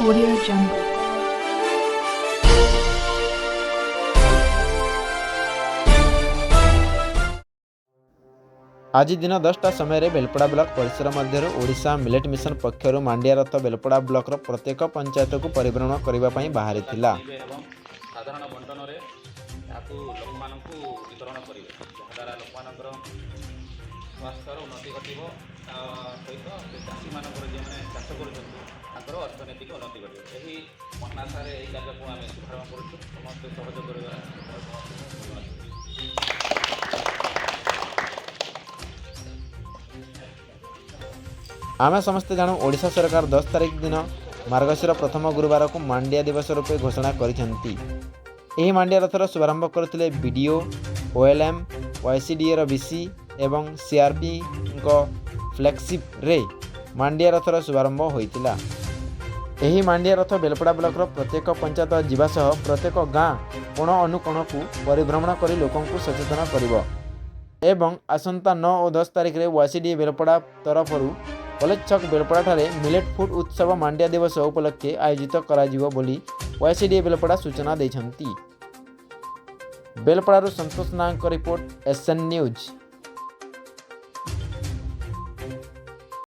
Audio Jungle. ଆଜି ଦିନ 10ଟା ସମୟରେ ବେଲପଡ଼ା ବ୍ଲକ ପରିସର ମଧ୍ୟରୁ ଓଡ଼ିଶା ମିଲେଟ୍ ମିଶନ ପକ୍ଷରୁ ମାଣ୍ଡିଆ ରଥ ବେଲପଡ଼ା ବ୍ଲକର ପ୍ରତ୍ୟେକ ପଞ୍ଚାୟତକୁ ପରିଭ୍ରମଣ କରିବା ପାଇଁ ବାହାରିଥିଲା। କରିବେ ଏବଂ ସାଧାରଣ ବଣ୍ଟନରେ ଏହାକୁ ଲୋକମାନଙ୍କୁ ବିତରଣ କରିବେ, ଯାହାଦ୍ୱାରା ଲୋକମାନଙ୍କର ସ୍ୱାସ୍ଥ୍ୟର ଉନ୍ନତି ଘଟିବ। ତା ସହିତ ସେ ଚାଷୀମାନଙ୍କର, ଯେଉଁମାନେ ଚାଷ କରୁଛନ୍ତି, ତାଙ୍କର ଅର୍ଥନୈତିକ ଉନ୍ନତି ଘଟିବ। ଏହି ମନାସାରେ ଏହି କାର୍ଯ୍ୟକୁ ଆମେ ଶୁଭାରମ୍ଭ କରୁଛୁ। ସମସ୍ତେ ସହଯୋଗ କରିବା ସମସ୍ତଙ୍କୁ ଧନ୍ୟବାଦ। ଆମେ ସମସ୍ତେ ଜାଣୁ, ଓଡ଼ିଶା ସରକାର 10 ତାରିଖ ଦିନ ମାର୍ଗଶିର ପ୍ରଥମ ଗୁରୁବାରକୁ ମାଣ୍ଡିଆ ଦିବସ ରୂପେ ଘୋଷଣା କରିଛନ୍ତି। ଏହି ମାଣ୍ଡିଆ ରଥର ଶୁଭାରମ୍ଭ କରିଥିଲେ ବିଡ଼ିଓ, ଓଏଲ୍ଏମ୍, ୱାଇସିଡିଏର ବିସି ଏବଂ ସିଆର୍ପିଙ୍କ ଫ୍ଲାଗସିପ୍ରେ ମାଣ୍ଡିଆ ରଥର ଶୁଭାରମ୍ଭ ହୋଇଥିଲା। ଏହି ମାଣ୍ଡିଆ ରଥ ବେଲପଡ଼ା ବ୍ଲକର ପ୍ରତ୍ୟେକ ପଞ୍ଚାୟତ ଯିବା ସହ ପ୍ରତ୍ୟେକ ଗାଁ କୋଣ ଅନୁକୋଣକୁ ପରିଭ୍ରମଣ କରି ଲୋକଙ୍କୁ ସଚେତନ କରିବ ଏବଂ ଆସନ୍ତା 9 ଓ 10 ତାରିଖରେ ୱାଇସିଡିଏ ବେଲପଡ଼ା ତରଫରୁ କଲେଜ ଛକ ବେଲପଡ଼ାଠାରେ ମିଲେଟ୍ ଫୁଡ୍ ଉତ୍ସବ ମାଣ୍ଡିଆ ଦିବସ ଉପଲକ୍ଷେ ଆୟୋଜିତ କରାଯିବ ବୋଲି ୱାଇସିଡିଏ ବେଲପଡ଼ା ସୂଚନା ଦେଇଛନ୍ତି। ବେଲପଡ଼ାରୁ ସନ୍ତୋଷ ନାଗଙ୍କ ରିପୋର୍ଟ, ଏସ୍ଏନ୍ ନ୍ୟୁଜ୍।